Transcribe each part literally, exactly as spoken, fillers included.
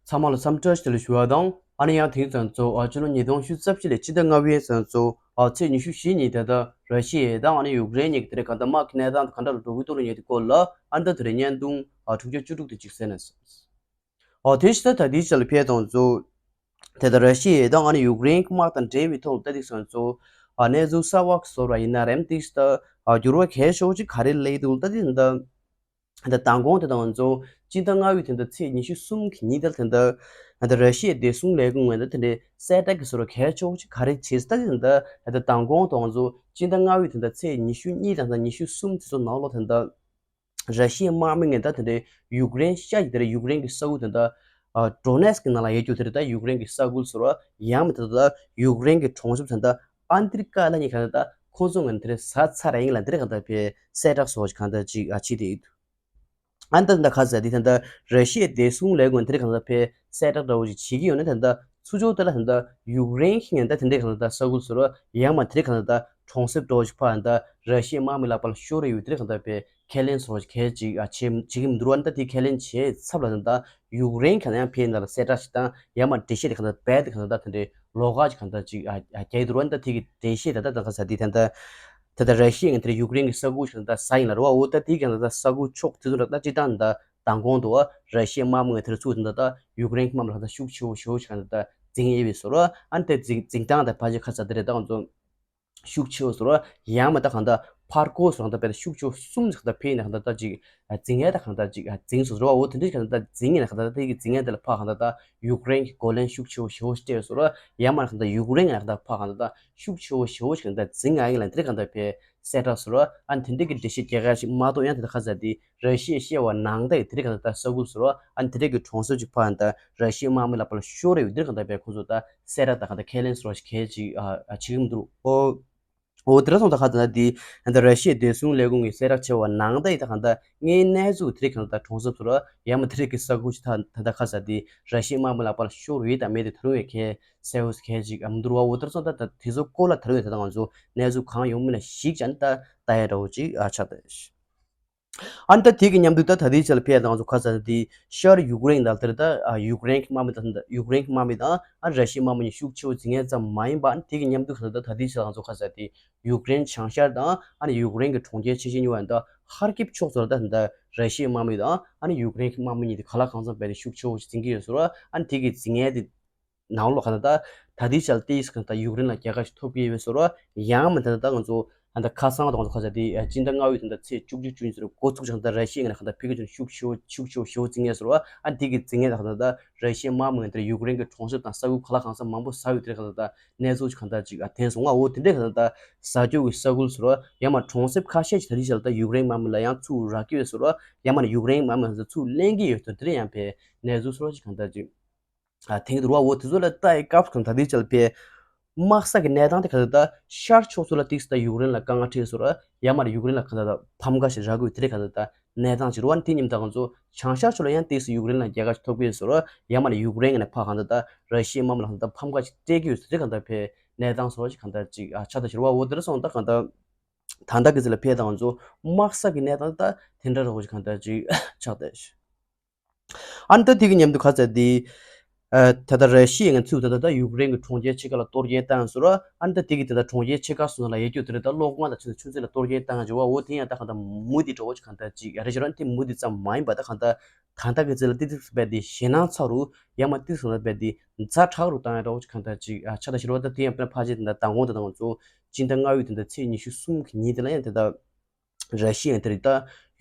ཚང་མ་ལ་འཚམས་འདྲི་བཀྲ་ཤིས་བདེ་ལེགས་ཞུ་བ་དང་། ཨ་ནི་ཡང་དེང་ཙམ་ཚོ་ཨ་ཕྱི་ལོ་ཉིས་སྟོང་ཉི་ཤུ་རྩ་བཞི་ལོའི་སྤྱི་ཟླ་ལྔ་པའི་ཙམ་ཚོ་ཨ་ཚེས་ཉི་ཤུ་བཞི་ཉིན་ད་ལྟ་ར་ཤི་ཡ་དང་ཨ་ནི་ཡུཀ་རེན་གཉིས་ཀྱི་དེ་རིང་གང་ལྟར་དམག་གི་གནས་སྟངས་གང་འདྲ་ལ་འགྲོ་གི་འདུག་ལབ་མཁན་དེ་སྐོར་ལ་ཨ་ནི་ད་དེ་རིང་བརྙན་ཐུང་ཨ་དྲུག་བརྒྱ་བཅུ་དྲུག་དེ་གཅིག་གསན་ན་བསམས། ཨོ་དེ་ཕྱི་ཟླ་ད་ལྟའི་ཆ་ལ་ཕེབས་དང་ཚོ། དེ་ལྟར་ར་ཤི་ཡ་དང་ཨ་ནི་ཡུཀ་རེན་གྱི་དམག་དང་འབྲེལ་བའི་ཐོག་ལ་ལྟ་དུས་ཙམ་ཚོ། ཨ་གནས་ཚུལ་གསར་བ་བཟོ་ར་ཡིན་ན་རེམ་དེ་ཕྱི་ཟླ་ཨ་འགྱུར་བ་གལ་ཆེ་བོ་ཅིག་ག་རེ་སླེབས་འདུག་ལྟ་དུས་ད། ད་མདང་དགོང་དེ་དང་ཚོ། སྤྱི་ཟླ་ལྔ་པའི་དེ་ད་ཚེས་ཉི་ཤུ་གསུམ་གྱི་ཉིན་དེར་དེ་ད། ད་ར་ཤི་ཡའི་བདེ་སྲུང་ལས་ཁུངས་ངོས་ནས་དེ་འདྲའི་གསལ་བསྒྲགས་ཀྱི་བཟོ་ར་གལ་ཆེ་བོ་ཅིག་ག་རེ་བྱས་ལྟ་དུས་ད། ད་མདང་དགོང་དང་ཚོ་སྤྱི་ཟླ་ལྔ་པའི་དེ་ད་ཚེས་ཉི་ཤུ་གཉིས་དང་ད་ཉི་ཤུ་གསུམ་དེ་ཚོ་ནང་ལོགས་དེ་ད། ར་ཤི་ཡའི་དམག་མི་ངན་ད་དེ་འདྲའི་ཡུཀ་རེན་ཤར་གྱི་དེ་རེད། ཡུཀ་རེན་གྱི་ས་ཁུལ་དེ་འདྲ། ཨ་ཌོ་ནེ་སི་ཀི་ནང་ལ་ཡོད་རྒྱུ་དེ་རེད། ད་ཡུཀ་རེན་གྱི་ས་ཁུལ་ཟེར་བ་ཡང་མིན་དེ་འདྲ་ད་ཡུཀ་རེན་གྱི་གྲོང་གསེབ་དེ་འདྲ་ཨན་ཏི་རི་ཀ་ལ་ཉེ་གང་འདྲ་ད་ཁོང་ཚོ་ངན་དེ་རེད་ཟ་ཚར་ཡིན་ལ་དེ་རེད་གང་འདྲ་བའི་གསལ་བསྒྲགས་སོགས་གང་འདྲ་ཅིག་ཨ་བྱས་ཏེ་ཡོད། ཨན་ཏི་འདྲ་ཁ་ཟ་དེ་དེ་འདྲ་ར་ཤི་ཡའི་བདེ་སྲུང་ལས་ཁུངས་དེ་རེད་གང་འདྲ་བའི་གསལ་བསྒྲགས་འདྲ་བོ་ཅིག་བྱེད་ཀྱི་ཡོད་ན་དེ་འདྲ་ཚུར་ཕྱོགས་དེ་ལ་དེ་འདྲ་ཡུཀ་རེན་གྱི་ངན་ད་དེ་འདྲ་གང་འདྲ་ད་ས་ཁུལ་ཟེར་བ་ཡང་མ་དེ་རེད་གང་འདྲ་ད་གྲོང་གསེབ་འདྲ་བོ་ཅིག་ཕར་འདྲ་ར་ཤི་ཡའི་དམག་མི་ལག་པ་ལ་ཤོར་རེ་ཡོད་དེ་རེད་གང་འདྲ་བའི། ཁས་ལེན་སོགས་ཁས་ཅིག་ཨ་བྱེད་བྱེད་ཀྱི་མི་འདུག་བ། ད་དེ་ཁས་ལེན་བྱས་ཚབ་ལ་ད་ཡུཀ་རེན་ག་ལ་ཡང་ཕེབས་ན་ལ་གསལ་བསྒྲགས་ཤིག་དང་ཡང་མ་འགྲེལ་བཤད་དེ་ག་ད་རྦད་དེ་ག་ད་དེ་འདྲའི་ལོགས་ཀ་ཅིག་ག་ད་ཅིག་ཨ་ཨ་རྒྱག་གི་འདུག་བ། ད་དེ་གི་འགྲེལ་བཤད་ད་ད་ད་ག་ས་དེ་ད་ད་ད་ད་ར་ཤི་ཡ་ངན་དེ་ཡུཀ་རེན་གི་ས་ཁུལ་ཞིག་ད་ས་ཡིན་ལ་རེད་བ། འོ་ད་དེ་ག་ད་ད་ས་ཁུལ་ཕྱོགས་དེ་ཚོ་ལ་ད་ཅི་ད་ད་མདང་དགོང་དུ་བ་ར་ཤི་ཡའི་དམག་མི་ངན་དེ་ཚོ་ད་ད་ཡུཀ་རེན་གི་དམག་མི་ལ་ད་ཤུགས་ཆེ་བོ་ཞེ་བོ་ཞིག་ག་ད་ད་འཛིང་ཡས་པའི་བཟོ་འདྲ། ཨ་ནི་དེ་འཛིང་འཛིང་སྟངས་ད་ཕལ་ཆེར་ཁ་ཚ་དེ་རེད། ད་ང་ཚོ། ཤུགས་ཆེ་བོ་ཟེར་བ་ཡང་མ་ད་གང་ལྟར་ཕར་རྒོལ་སོང་ད་དཔེ་ད་ཤུགས་ཆེ་བོ་གསུམ་ཟེར་ད་ཕེ་ཡིན་ན་གང་ལྟར་ད་ཅིག་འཛིང་ཡས་ད་གང་ལྟར་ཅིག་འཛིང་སོང་ཟེར་བ། འོ་དེ་འདྲ་གང་ལྟར་འཛིང་ཡིན་ན་གང་ལྟར་དེ་གི་འཛིང་ཡས་དེ་ལ་ཕར་གང་ལྟར་ད་ཡུཀ་རེན་གྱི་གོ་ལན་ཤུགས་ཆེ་བོ་ཞེ་བོ་སྤྲད་སོང་ར། ཡང་མ་གང་ལྟར་ཡུཀ་རེན་ཡང་གང་ལྟར་ཕར་གང་ལྟར་ད་ཤུགས་ཆེ་བོ་ཞེ་བོ་ཞིག་གང་ལྟར་འཛིང་ཡ་ཡིན་ལ་དེ་འདྲ་གང་ལྟར་ཕེ་གསལ་བསྒྲགས་སོང་ར། ཨ་ནི་དེ་འདྲ་གི་འགྲེལ་བཤད་རྒྱག་ཡ་ཞིག་མ་གཏོགས་ཡང་དེ་ད་ཁ་ཚ་དེ་ར་ཤི་ཡ་བཤད་པ་ནང་ད་ཡི་དེ་འདྲ་གང་ལྟར་ད་ས་ཁུལ་སོང་ར། ཨ་ནི་དེ་འདྲ་གི་གྲོང་གསེབ་ཅིག་ཕར་གང་ལྟར་ར་ཤི་ཡའི་དམག་མི་ལག་པ་ལ་ཤོར་རེ་ཡོད་དེ་འདྲ་གང་ལྟར་ཕེ་ཁོང་ཚོ་ད་གསལ་བསྒྲགས་ད་གང་ལྟར་ཁས་ལེན་སོགས་ཤིག་གལ་ཅིག་ཨ་ཨ་བྱེད་ཀྱི་མི་འདུག་ཨོ། ཨོ་དེ་ར་སོང་ད་ཁ་ད་ན་དེ་ད་ར་ཤི་ཡའི་བདེ་སྲུང་ལས་ཁུངས་ཀྱིས་གསལ་བསྒྲགས་བྱས་པ་ནང་ད་ཡི་ད་གང་ལྟར་ངའི་གནས་ཚུལ་དེ་རིགས་གང་ལྟར་གྲོང་གསེབ་ཚོ་ར་ཡང་མ་དེ་རིགས་ཀྱི་ས་ཁུལ་ཞིག་ད་ད་ད་ཁ་ས་དེ་ར་ཤི་ཡའི་དམག་མི་ལག་པ་ལ་ཤོར་ཡོད་དམ་མེད་དེ་ད་རུང་ཡང་གལ་གསལ་བོ་གལ་ཅིག་ཨ་མི་འདུག་ར། ཨོ་དེ་ར་སོང་ད་ད་དེ་ཚོ་སྐོར་ལ་ད་རུང་ཡང་ད་ད་ང་ཚོ་གནས་ཚུལ་གང་ཡོང་མིན་ལ་གཞིགས་ཅན་ད་ལྟ་ཡ་འདྲ་བོ་ཅིག་ཨ་ཆགས་ད། ཨ་ནི་ད་དེ་གི་མཉམ་དུ་ད་ད་ལྟའི་ཆ་ལ་ཕེ་ཡ་ད་ང་ཚོ་ཁ་ས་དེ་ཤར་ཡུཀ་རེན་ད་དེར་ད་ཨ་ཡུཀ་རེན་གྱི་དམག་མི་དང་ད་ཡུཀ་རེན་གྱི་དམག་མི་དང་ཨ་ར་ཤི་ཡའི་དམག་མི་གཉིས་ཤུགས་ཆེ་བོ་འཛིང་ཡས་ཙམ་མ་ཡིན་པ། ཨ་ནི་དེ་གི་མཉམ་དུ་ཁ་ས་ད་ད་ལྟའི་ཆ་ལ་ང་ཚོ་ཁ་ས་དེ་ཡུཀ་རེན་བྱང་ཤར་དང་ཨ་ནི་ཡུཀ་རེན་གྱི་གྲོང་ཁྱེར་ཆེ་ཆེ་གཉིས་བ་ད་ཧར་ཀིབ་ཕྱོགས་ཚོ་ལ་ད་ད་ར་ཤི་ཡའི་དམག་མི་དང་ཨ་ནི་ཡུཀ་རེན་གྱི་དམག་མི་གཉིས་དེ་ག་ལ་གང་འཚམ་བས་དེ་ཤུགས་ཆེ་བོ་ཞིག་འཛིང་གི་ཡོད་ཟེར་བ། ཨ་ནི་དེ་གི་འཛིང་ཡས་དེ། ནང་ལོགས་ག་ད་ད་ད་ལྟའི་ཆར་ཏེས་གང་ད་ཡུཀ་རེན་ལ་རྒྱལ་ཁ་ཞིག་ཐོབ་ཀྱི་ཡོད་པའི་བཟོ་འདྲ། ཡང་མིན་ད་ད་ང་ཚོ་ད་ད་ཁ་སང་དང་ང་ཚོ་ཁ་ས་དེ་སྤྱི་ཟླ་ལྔ་པའི་ད་ད་ཚེས་བཅུ་གཅིག་བཅུ་གཉིས་ཚོར་འགོ་ཚུགས་ཀྱང་ད་ར་ཤི་ཡ་ངན་གང་ད་ཕི་གི་ཚོར་ཤུགས་ཆེ་བོ་ཤུགས་ཆེ་བོ་ཞེ་བོ་འཛིང་ངེས་བཟོ་འདྲ། ཨ་དེ་གི་འཛིང་ངེས་ད་གང་ད་ད་ར་ཤི་ཡའི་དམག་མི་ངན་དེར་ཡུཀ་རེན་གྱི་གྲོང་གསེབ་དང་ས་ཁུལ་ག་ལ་གང་ས་མང་པོ་ཟ་ཡོད་དེ་གང་ད་ད་གནས་ཚུལ་ཅིག་གང་ད་ཅིག་ཨ་ཐོན་སོང་ང་། འོ་དེ་འདྲས་གང་ད་ད་ཟ་རྒྱུ་གི་ས་ཁུལ་བཟོ་འདྲ། ཡང་མ་གྲོང་གསེབ་ཁ་ཤས་ཅིག་ད་ལྟའི་ཆར་ད་ཡུཀ་རེན་དམག་མི་ལ་ཡང་ཚུར་རག་གི་ཡོད་བཟོ་འདྲ། ཡང་མ་ཡུཀ་རེན་དམག་མི་ཚུར་ལེན་གི་ཡོད་དེ་འདྲས་ཡང་ཕེ་གནས་ཚུལ་བཟོ་འདྲ་ཅིག་གང་ད་ཅིག་ཨ་ཐེངས་དུ་རུ་བ་འོ་དེ་ཚོ་ལ་ལྟ་ཡི་སྐབས་སུ་ད་ལྟའི་ཆར་ཕེ་དམག་ས་གི་གནས་སྟངས་དེ་ག་ད་ད་ཤར་ཕྱོགས་ཚོ་ལ་ཏིག་སི་ད་ཡུཀ་རེན་ལ་དཀའ་ངལ་འཕྲད་སོང་ར། ཡང་མ་ཡུཀ་རེན་ལ་ག་ད་ད་ཕམ་ཁ་ཞིག་རག་དགོས་དེ་རེད། ག་ད་ད་གནས་སྟངས་ཅིག་རུ་བ་དེ་ཉིན་ད་ང་ཚོ་བྱང་ཤར་ཕྱོགས་ལ་ཡང་ཏིག་སི་ཡུཀ་རེན་ལ་རྒྱལ་ཁ་ཞིག་ཐོབ་ཀྱི་ཡོད་སོང་ར། ཡང་མ་ཡུཀ་རེན་ནས་ཕ་ག་ད་ད་ར་ཤི་ཡའི་དམག་མི་ལ་ག་ད་ད་ཕམ་ཁ་ཞིག་སྤྲད་ཀྱི་ཡོད་སོང་རེད། ག་ད་ཕེ་གནས་སྟངས་སོགས་ཅིག་ག་ད་ཅིག་ཨ་ཆགས་ད་ཞིག་རུ་བ་འོ་དེ་རུ་སོང་ད་ག་ད་ད་ད་གི་ཚེ་ལ་ཕེ་ད་ང་ཚོ་དམག་ས་གི་གནས་སྟངས་ད་དེ་འདྲ་རུ་བ་ཅིག་ག་ད་ཅིག་ཆགས་ད་ཞིག་ཨ་ནི་ད་དེ་གི་མཉམ་དུ་ཁ་ཚ་དེ། ཨ་ད་ལྟ་ར་ཤི་ཡ་ངན་ཚུགས་ད་ལྟ་ད་ཡུཀ་རེན་གྱི་གྲོང་ཁྱེར་ཕྱེད་ཀ་ལ་གཏོར་སྐྱོན་བཏང་ཟེར་རོ། ཨ་ནི་ད་དེ་གི་ད་ལྟ་གྲོང་ཁྱེར་ཕྱེད་ཀ་སོང་ལ་ཡ་རྒྱུ་དེ་རེད། ད་གློག་ཀོང་ད་ཆུ་ཆུ་ཚོད་ལ་གཏོར་སྐྱོན་བཏང་ཟེར་བ། འོ་དེ་ཡང་ད་གང་ད་མུ་དེ་འདྲ་བོ་ཅིག་གང་ད་ཅིག་ཡ་རེ་ཞིག་རང་དེ་མུ་དེ་ཙམ་མ་ཡིན་པ་ད་གང་ད་གང་ད་གི་ཚེ་ལ་དེ་དེ་བས་དེ་ཞེད་སྣང་ཚ་རུ་ཡ་མ་དེ་སོང་ལ་བས་དེ་ཛ་དྲག་རུ་བཏང་ཡ་འདྲ་བོ་ཅིག་གང་ད་ཅིག་ཆ་ད་ཞེ་རོ། ད་དེ་ཡང་དཔེར་ན་ཕལ་ཆེར་དེ་ད་མདང་དགོང་ད་ང་ཚོ་སྤྱི་ཟླ་ལྔ་པའི་དེ་ད་ཚེས་ཉི་ཤུ་གསུམ་གི་ཉིན་དེ་ལ་ཡང་དེ་ད། ར་ཤི་ཡ་དེ་རིགས་ད་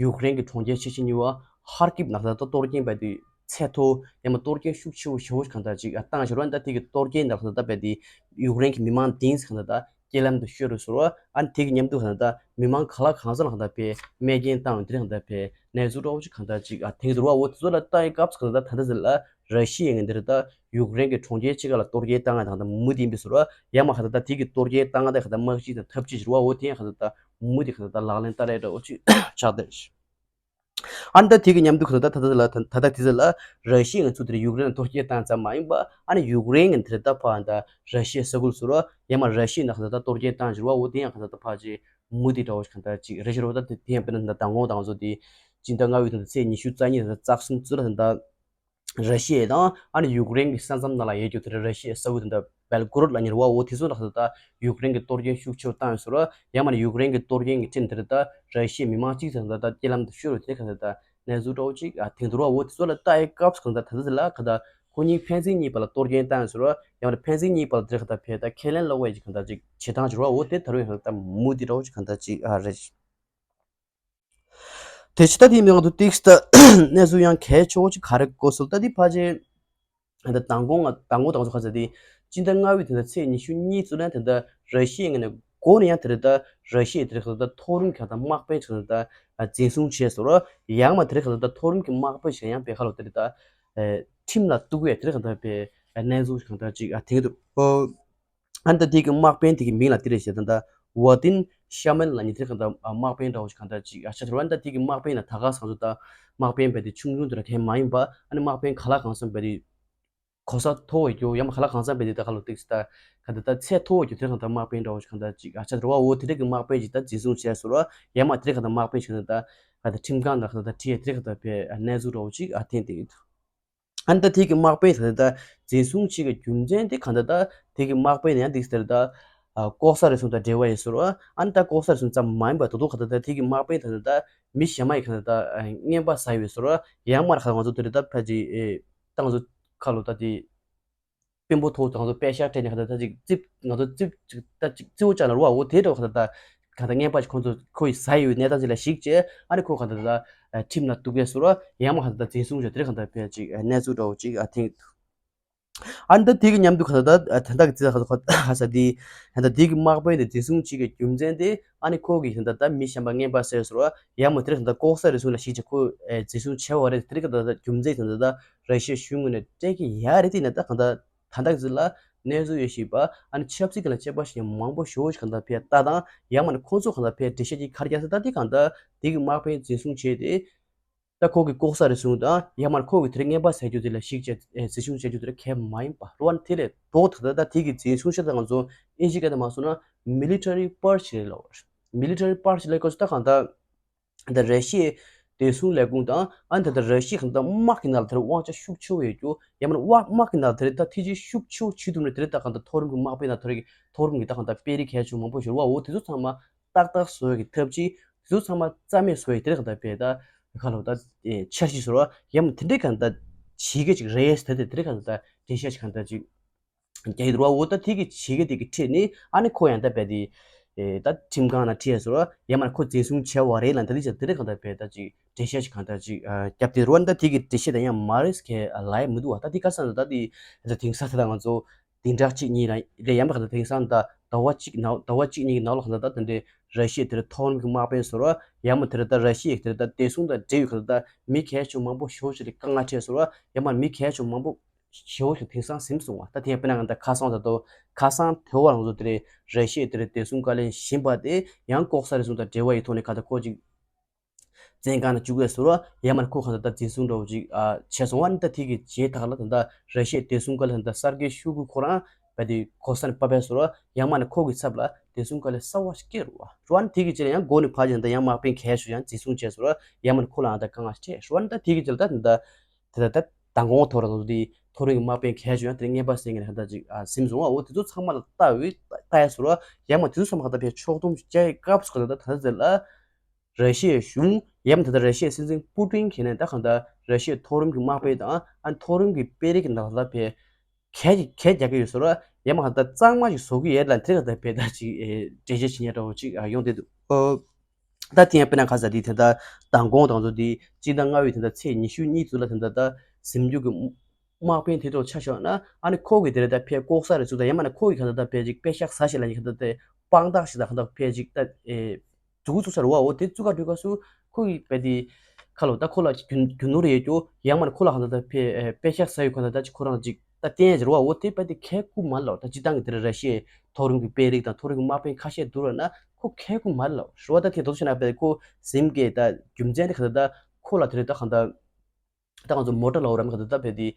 ཡུཀ་རེན་གྱི་གྲོང་ཁྱེར་ཆེ་ཆེ་གཉིས་བ་ཧར་ཀིབ་ནགས་ད་ད་གཏོར་སྐྱོན་བས་དེ་ཚད་མཐོ་ཡང་མ་གཏོར་སྐྱོན་ཤུགས་ཆེ་བོ་ཞེ་བོ་གང་ད་ཅིག་བཏང་ཞོར་བ་ད་དེ་གི་གཏོར་སྐྱོན་ནགས་ད་ད་བས་དེ་ཡུཀ་རེན་གྱི་མི་མང་དེང་སི་གང་ད་ད་རྐྱེན་ལམ་དུ་ཤོར་རུ་སོར་བ། ཨ་ནི་དེ་གི་མཉམ་དུ་གང་ད་ད་མི་མང་ག་ལ་གང་ས་ལ་གང་ད་བས་རྨས་སྐྱོན་བཏང་དེ་རིགས་གང་ད་བས་གནས་ཚུལ་འདྲ་བོ་ཅིག་གང་ད་ཅིག་ཨ་ཐེངས་དུ་རུ་བ། འོ་དེ་ཚོ་ལ་ལྟ་ཡི་སྐབས་སུ་གང་ད་ད་ད་ད་ཟེར་ལ་ར་ཤི་ཡ་ངན་དེ་རིགས་ད་ཡུཀ་རེན་གྱི་གྲོང་ཁྱེར་ཕྱེད་ཀ་ལ་གཏོར་སྐྱོན་བཏང་ཡ་དང་ད་མུ་དེ་ཡིན་པའི་སོར་བ། ཡང་མ་གང་ད་ད་དེ་གི་གཏོར་སྐྱོན་བཏང་ཡ་ད་གང་ད་དམག་སྤྱི་དང་འཐབ་ཇུས་ཞེ་བོ་འོ་དེ་ཡང་གང་ད་ད། མུ་དེ་གང་ད་ལག་ལེན་བསྟར་ཡ་འདྲ་བོ་ཅིག་ཆགས་བསྡད། ཨ་ནི་ད་དེ་གི་མཉམ་དུ་གང་ད་ད་ད་ལ་ད་ད་ད་དེ་ཚོ་ལ་ར་ཤི་ཡ་ངན་ཚུགས་དེར་ཡུཀ་རེན་ལ་གཏོར་སྐྱོན་བཏང་ཙམ་མ་ཡིན་པ། ཨ་ནི་ཡུཀ་རེན་ངན་དེར་ད་ཕ་ཨ་ད་ར་ཤི་ཡའི་ས་ཁུལ་ཟེར་རོ། ཡང་མ་ར་ཤི་ཡ་ནགས་ད་ད་གཏོར་སྐྱོན་བཏང་ཞེ་བོ་འོ་དེ་ཡང་གང་ད་ད་ཕ་ཅིག་མུ་དེ་འདྲ་བོ་ཅིག་གང་ད་ཅིག་རེ་ཞེ་བོ། ད་དེ་དེ་ཡང་དཔེར་ན་ད་ད་ངོ་དང་ཚོ་དེ་སྤྱི་ཟླ་ལྔ་པའི་ད་ད་ཚེས་ཉི་ཤུ་རྩ་གཉིས་ད་ད་རྩ་གསུམ་ཚོ་ལ་ད་ད། ར་ཤི་ཡ་དང་ཨ་ནི་ཡུཀ་རེན་གྱི་ས་མཚམས་ནང་ལ་ཡོད་རྒྱུ་དེ་ར་ཤི་ཡའི་ས་ཁུལ་དེ་འདྲ་བེལ་གོ་རོད་ལབ་མཁན་རེད་བ། འོ་དེ་ཚོ་ལ་ད་ལྟ་ཡུཀ་རེན་གྱི་གཏོར་སྐྱོན་ཤུགས་ཆེ་བཏང་ཡོད་ཟེར་བ། ཡང་མིན་ན་ཡུཀ་རེན་གྱི་གཏོར་སྐྱོན་གྱི་ཁྲིམས་དེ་ར་ད་ར་ཤི་ཡའི་མི་མང་གཅིག་ཙམ་ད་ལྟ་རྐྱེན་ལམ་དུ་ཤོར་ཡོད་དེ་ག་ད་ལྟ་གནས་ཚུལ་འདྲ་བོ་ཅིག་ཨ་ཐེངས་དུ་ར་འོ་དེ་ཚོ་ལ་ལྟ་ཡི་སྐབས་སུ་ག་ད་ད་ལྟ་དེ་ལ་ག་ད་ཁོ་གཉིས་ཕན་ཚུན་གཉིས་བར་ལ་གཏོར་སྐྱོན་བཏང་ཡོད་ཟེར་བ། ཡང་མིན་ན་ཕན་ཚུན་གཉིས་བར་ལ་དེ་ར་ག་ད་ཕེ་ད་ཁས་ལེན་ལ་འོས་ཅིག་ག་ད་ཅིག་བྱེད་སྟངས་ཅིག་ར་འོ་དེ་ད་རུང་ཡང་ད་མུ་མཐུད་འདྲ་བོ་ཅིག་ག་ད་ཅིག་ཨ་རེད། དེ་ཕྱི་ད་དེའི་མི་ང་ཚོ་ཏིག་སི་ད་གནས་ཚུལ་ཡང་གལ་ཆེ་བོ་ཅིག་ག་རེ་གོ་སོང་ད་དེ་ཕལ་ཆེར་ད་མདང་དགོང་ང་མདང་དགོང་དང་ཚོ་ག་ཚ་དེ་སྤྱི་ཟླ་ལྔ་པའི་དེ་ད་ཚེས་ཉི་ཤུ་གཉིས་ཚུན་ལ་དེ་ད་ར་ཤི་ཡའི་ངོས་ནས་འགོ་ནས་ཡང་དེ་རེད་ད་ར་ཤི་ཡའི་དེ་རེད་ད་མཐོ་རིམ་གྱི་ད་དམག་དཔོན་ཞིག་ད་འཛིན་བཟུང་བྱས་སོང་ར། ཡང་མ་དེ་རེད་ག་ད་མཐོ་རིམ་གྱི་དམག་དཔོན་ཞིག་ཡང་བེ་ཁ་ལོ་དེ་རེད་ད་ཁྲིམས་ལ་གཏུག་ཡས་དེ་རེད་ག་ད་བེ་གནས་ཚུལ་ཞིག་ག་ད་ཅིག་ཨ་དེང་དུ། ཨ་ནི་ད་དེ་གི་དམག་དཔོན་དེ་གི་མིང་ལ་དེ་རེད་ཞེས་ད་ད་ཝ་ཏིན་ཤ་མན་ལ་ཉི་ཐེར་གང་ད་དམག་དཔོན་འདྲ་བོ་ཞིག་གང་ད་ཅིག་ཨ་ཤ་ཐོར་བ་ད་དེ་གི་དམག་དཔོན་ལ་ད་ག་སང་ཚོ་ད་དམག་དཔོན་བས་དེ་ཆུང་ཆུང་དུ་ར་གས་མ་ཡིན་པ། ཨ་ནི་དམག་དཔོན་ག་ལ་གང་སང་བས་དེ་གོ་ས་མཐོ་བའི་རྒྱུ་ཡང་མ་ག་ལ་གང་སང་བས་དེ་ད་ག་ལོ་ཏིག་སི་ད་ག་ད་ད་ཚད་མཐོ་བའི་རྒྱུ་དེ་གང་ད་དམག་དཔོན་འདྲ་བོ་ཞིག་གང་ད་ཅིག་ཨ་ཤ་ཐོར་བ་འོ་དེ་འདྲ་གི་དམག་དཔོན་ཅིག་ད་འཛིན་བཟུང་བྱས་སོང་ར། ཡང་མ་དེ་གང་ད་དམག་དཔོན་ཞིག་གང་ད་ག་ད་ཁྲིམས་ཁང་ད་གང་ད་ཁྲིད་ཡས་དེ་གང་ད་བས་གནས་ཚུལ་འདྲ་བོ་ཅིག་ཨ་ཐེན་དེ་ཡོད། ཨ་ནི་ད་དེ་གི་དམག་དཔོན་ད་ལྟ་འཛིན་བཟུང་བྱེད་ཀྱི་རྒྱུ་མཚན་དེ་གང་ལྟར་ད་དེ་གི་དམག་དཔོན་ཡང་དེ་ལྟར་ད་ལྐོག་ཟ་རེ་ཟུང་དང་འབྲེལ་བ་ཡོད་ཟེར་བ། ཨ་ནི་ད་ལྐོག་ཟ་རེ་ཟུང་ཙམ་མ་ཡིན་པར་ད་དུང་གང་ལྟར་ད་དེ་གི་དམག་དཔོན་ད་ལྟ་མི་གཞན་མ་ཡི་གང་ལྟར་ད་རྔན་པ་ཟ་ཡོད་ཟེར་བ། ཡང་མར་གང་ང་ཚོ་དེ་ལྟར་ད་ཕལ་ཆེར་ད་ང་ཚོ་ཁ་ལོ་ད་དེ་དཔོན་པོ་ཐོག་ད་ང་ཚོ་པད་ཤག་སྤྲད་ནས་གང་ལྟར་ད་ཅིག་རྩིབ་ང་ཚོ་རྩིབ་ཅིག་ད་ཅིག་རྩིབ་བོ་ཅག་ལ་རུ་བ་འོ་དེ་འདྲ་གང་ལྟར་ད། གང་ལྟར་རྔན་པ་ཞིག་ཁོང་ཚོ་ཁོ་ཡི་ཟ་ཡི་ཡོད་གནས་སྟངས་ཅིག་ལ་གཞིགས་བྱས། ཨ་ནི་ཁོ་གང་ལྟར་ད་ཁྲིམས་ལ་གཏུག་གས་སོ་ར། ཡང་མ་གང་ལྟར་ད་འཛིན་བཟུང་བྱས་དེར་གང་ལྟར་ཕལ་ཅིག་གནས་ཚུལ་འདྲ་བོ་ཅིག་ཨ་ཐེངས། ཨ་ནི་ད་དེ་གི་མཉམ་དུ་གང་ལྟར་ད་དན་རྟགས་ཀྱི་རྩིས་ཁ་ཁོ་ཧ་ས་དེ་གང་ལྟར་དེ་གི་དམག་དཔོན་དེ་འཛིན་བཟུང་བྱེད་ཀྱི་རྒྱུ་མཚན་དེ་ཨ་ནི་ཁོ་གི་གང་ལྟར་ད་མི་གཞན་པ་རྔན་པ་ཟས་སོ་ར། ཡང་མ་དེར་གང་ལྟར་ལྐོག་ཟ་རེ་ཟུང་ལ་གཞིགས་བྱས་ཁོ་འཛིན་བཟུང་བྱས་པ་རེད། དེར་གང་ལྟར་ད་རྒྱུ་མཚན་གང་ལྟར་ད་ར་ཤི་ཡའི་གཞུང་ངོས་ནས་སྤྲད་ཀྱི་ཡ་རེད། དེ་ནས་ད་གང་ལྟར། ད་ལྟ་གི་ཚེ་ལ་གནས་ཚུལ་ཡོད་ཞིག་པ། ཨ་ནི་ཆབ་སྲིད་ཀྱི་ལ་དཔྱད་པ་ཞིག་མང་པོ་ཞེ་པོ་ཞིག་གང་ལྟར་ཕེ་ལྟ་དང་། ཡང་མིན་ན་ཁོང་ཚོ་གང་ལྟར་ཕེ་འགྲེལ་བཤད་ཀྱི་ཁར་རྒྱག་ས་ད་དེ་གང་ལྟར་དེ་གི་དམག་དཔོན་འཛིན་བཟུང་བྱས་ཏེ། ད་ཁོ་གི་ལྐོག་ཟ་རེ་བཟུང་དང་ཡང་མིན་ན་ཁོ་གི་དེ་རིང་རྔན་པ་ཟས་རྒྱུ་དེ་ལ་གཞིགས་བྱས་འཛིན་བཟུང་བྱས་རྒྱུ་དེ་ལ་གལ་མ་ཡིན་པ་རུ་བ་ནི་དེ་ལས་ལྡོག་ད་ད་ད་དེ་གི་འཛིན་བཟུང་བྱས་ད་ང་ཚོ་ཨིན་ཇི་སྐད་དུ་མ་སོང་ན་མི་ལི་ཊ་རི་པར་ཆི་ལབ། མི་ལི་ཊ་རི་པར་ཆི་ལབ་ཁོ་ཚོ་ད་གང་ལྟར། ད་ར་ཤི་ཡའི་བདེ་སྲུང་ལས་ཁུངས་དང་ཨ་ནི་ད་ལྟ་ར་ཤི་ཡའི་གང་ལྟར་དམག་གི་ནང་ལ་དེར་དབང་ཆ་ཤུགས་ཆེ་བོ་ཡོད་རྒྱུ་ཡང་མིན་ན་དམག་དམག་གི་ནང་ལ་དེར་ད་ཐེ་ཇུས་ཤུགས་ཆེ་བོ་བྱེད་ཐུབ་ན་དེར་ད་གང་ལྟར་མཐོ་རིམ་གྱི་དམག་དཔོན་དང་མཐོ་རིམ་གྱི་མཐོ་རིམ་གྱི་ད་གང་ལྟར་དཔོན་རིགས་གལ་ཆེ་མང་པོ་ཡོད་རེད་བ། འོ་དེ་ཚོ་ཚང་མ་ཏག་ཏག་བཟོ་ཡག་གི་ཐབས་ཇུས་དེ་ཚོ་ཚང་མ་རྩ་མེད་བཟོ་ཡག་དེར་གང་ལྟར་བས་ད་ག་ལོ་ད་འཆར་གཞི་བཟོ་ར་ཡང་མིན་དེ་འདྲའི་གང་ལྟར་བྱེད་མཁན་ཅིག་རེད། དེ་དེ་དེར་གང་ལྟར་འགྲེལ་བཤད་ཅིག་གང་ལྟར་ཅིག་རྒྱ་ཡིག་རུ་བ་འོ་ད་དེ་གི་བྱེད་ཀྱི་དེ་གི་ཁྲིད་ནི་ཨ་ནི་ཁོ་ཡང་ད་བས་དེ་ད་ཁྲིམས་ཁང་ན་ཁྲིད་ཡས་སོ་ར་ཡང་མ་ཁོ་འཛིན་བཟུང་བྱས་པ་རེད་ལ་ད་དེ་ཅག་དེ་རེད་གང་ལྟར་བས་ད་ཅིག་འགྲེལ་བཤད་ཅིག་གང་ལྟར་ཅིག་རྒྱབ་དེ་རུ་བ་ད་དེ་གི་འགྲེལ་བཤད་ད་ཡང་མ་རེད་ཁེ་ལ་ཡ་མི་འདུག་བ། ད་དེ་ག་ས་ན་ད་དེ་ད་དེང་སང་ད་ང་ཚོ་བདུན་ཕྲག་གཅིག་གཉིས་ལ་རེད་ཡང་མ་གང་ལྟར་དེང་སང་ད་ཟླ་བ་གཅིག་ནང་ཟླ་བ་གཅིག་གཉིས་ཀྱི་ནང་ལ་གང་ལྟར་ད་དེ་འདྲའི་ར་ཤི་ཡ་དེ་རུ་མཐོ་རིམ་གྱི་དམག་དཔོན་སོ་ར་ཡང་མ་དེ་རུ་ད་ར་ཤི་ཡ་དེ་རུ་ད་བདེ་སྲུང་དང་འབྲེལ་ཡོད་གང་ལྟར་ད་མི་གལ་ཆེ་མང་པོ་ཞེ་པོ་ཞིག་ལ་དཀའ་ངལ་འཕྲད་སོ་ར་ཡང་མ་མི་གལ་ཆེ་མང་པོ་ཞེ་པོ་ཞིག་དེང་སང་ཟིན་སོང་བ། ད་དེ་ཡང་དཔེར་ན་ང་ད་ཁ་སང་ད་དོ་ཁ་སང་དེ་བར་ང་ཚོ་དེ་རེད་ར་ཤི་ཡ་དེ་རེད་བདེ་སྲུང་བཀའ་བློན་གཞན་པ་དེ་ཡང་ལྐོག་ཟ་རེ་ཟུང་དང་འབྲེལ་བ་ཡི་ཐོག་ནས་ག་ད་ཁོ་ཅིག་བཙོན་ཁང་ནང་བཅུག་གས་ཟེར་རོ། ཡང་མ་ཁོ་ག་ད་ད་འཛིན་བཟུང་འདྲ་བོ་ཅིག་ཨ་བྱས་སོང་བ། ནི་ད་དེ་གི་རྗེས་ཐག་ལ་ད་ད་ར་ཤི་ཡའི་བདེ་སྲུང་བཀའ་བློན་ད་ད་སར་གེ་ཤོ་གུ་ཁོ་རང་བ་དེ་གོ་ས་ནས་ཕབ་པས་ཟེར་རོ། ཡང་མ་ནི་ཁོ་གི་ཚབ་ལ་བདེ་སྲུང་བཀའ་བློན་གསར་བ་ཞིག་བསྐོས་རོ། རོ་ཨ་ནི་དེ་གི་རྗེས་ལ་ཡང་འགོ་ནས་ཕར་ཕྱིན་ད་ཡང་དམག་དཔོན་གལ་ཤོས་ཡང་འཛིན་བཟུང་བྱས་ཟེར་རོ། ཡང་མ་ནི་ཁོ་ལའང་ད་དཀའ་ངལ་ཞིག་འཕྲད་རོ། ཨ་ནི་ད་དེ་གི་རྗེས་ལ་ད་ད་ད་ད་ད་མདང་དགོང་ཐོག་ར་ད་དེ་མཐོ་རིམ་གྱི་དམག་དཔོན་གལ་ཤོས་ཡང་དེ་རིང་རྔན་པ་ཟིན་ངེས་ནས་ད་ད་ཅིག་ཨ་ཟིན་སོང་བ། འོ་དེ་ཚོ་ཚང་མ་ལ་ལྟ་བའི་ལྟ་ཡ་ཟེར་རོ། ཡང་མ་དེ་ཚོ་ཚང་མ་ག་ད་ཕའི་ཕྱོགས་བསྡོམས་ཤིག་བྱ་ཡི་སྐབས་སུ་ག་ད་ད་ད་ད་ལ། ར་ཤི་ཡའི་གཞུང་ཡང་ད་ལྟ་ར་ཤི་ཡའི་སྲིད་འཛིན་པུ་ཏིན་གྱིས་ནས་ད་གང་ལྟར་ར་ཤི་ཡའི་མཐོ་རིམ་གྱི་དམག་དཔོན་དང་ཨ་མཐོ་རིམ་གྱི་དཔོན་རིགས་ཀྱི་ནང་ལ་ཕེ་གས་ཀྱི་གས་རྒྱག་གི་ཡོད་ཟེར་བ། ཡང་མ་གང་ལྟར་གཙང་མ་ཞིག་བཟོ་གི་ཡོད་ལ་དེ་ག་ད་ཕེ་ད་ཅིག་འགྲེལ་བཤད་བྱེད་ཉན་འདྲ་བོ་ཅིག་ཡོང་བསྡད་འདུག་ད་དེ་ཡང་དཔེར་ན་ཁ་ས་དེ་ད་ལྟ་མདང་དགོང་དང་ཚོ་དེ་སྤྱི་ཟླ་ལྔ་པའི་ད་ལྟ་ཚེས་ཉི་ཤུ་གཉིས་ཚོ་ལ་ད་ལྟ་ད་ཟིན་རྒྱུ་གི་དམག་དཔོན་དེ་ཚོ་ཆ་བཞག་ན་ཨ་ནི་ཁོ་གི་དེ་རེད་ད་ཕེ་ལྐོག་ཟ་རེ་ཚུགས་ད་ཡང་མ་ན་ཁོ་གི་གང་ལྟར་ད་ཕེ་ཅིག་དཔེ་ཤག་ཟ་ཞིག་ལ་ཡིན་གང་ལྟར་དེ་དཔང་རྟགས་ཤིག་ད་གང་ལྟར་ཕེ་ཅིག་ད་ཨེ་འཛུགས་འཛུགས་ས་རེད་བ། འོ་དེ་བཙུགས་ག་འགྲོ་ག་སུ་ཁོ་གི་བས་དེ་ཁ་ལོ་ད་ཁོ་ལ་རྒྱུ་རྒྱུ་ནོར་ཡོད་རྒྱུ་ཡང་མ་ན་ཁོ་ལ་གང་ལྟར་ད་ཕེ་ཨེ་དཔེ་ཤག་ཟ་ཡོད་གང་ལྟར་ད་ཅིག་ཁོ་རང་ཅིག་ད་བསྟན་ཡ་ཅིག་རེད་བ། འོ་དེ་བས་དེ་ཁས་ཁུ་མ་ལ་ད་སྤྱི་བཏང་གི་དེ་རེད་ར་ཤི་ཡའི་མཐོ་རིམ་གི་དཔོན་རིགས་དང་མཐོ་རིམ་གི་དམག་དཔོན་ཁ་ཤས་འདུག་ར་ན་ཁོ་ཁས་ཁུ་མ་ལ་རེད་བ། ད་དེ་དོ་ཆ་ན་བས་ཁོ་ཟིན་གི་ད་རྒྱུ་མཚན་དེ་གང་ལྟར་ད་ཁོ་ལ་དེ་རེད་ད་གང་ལྟར། ད་ང་ཚོ་མོ་ཊ་ལ་འོ་རམ་ག་ད་ད་བས་དེ་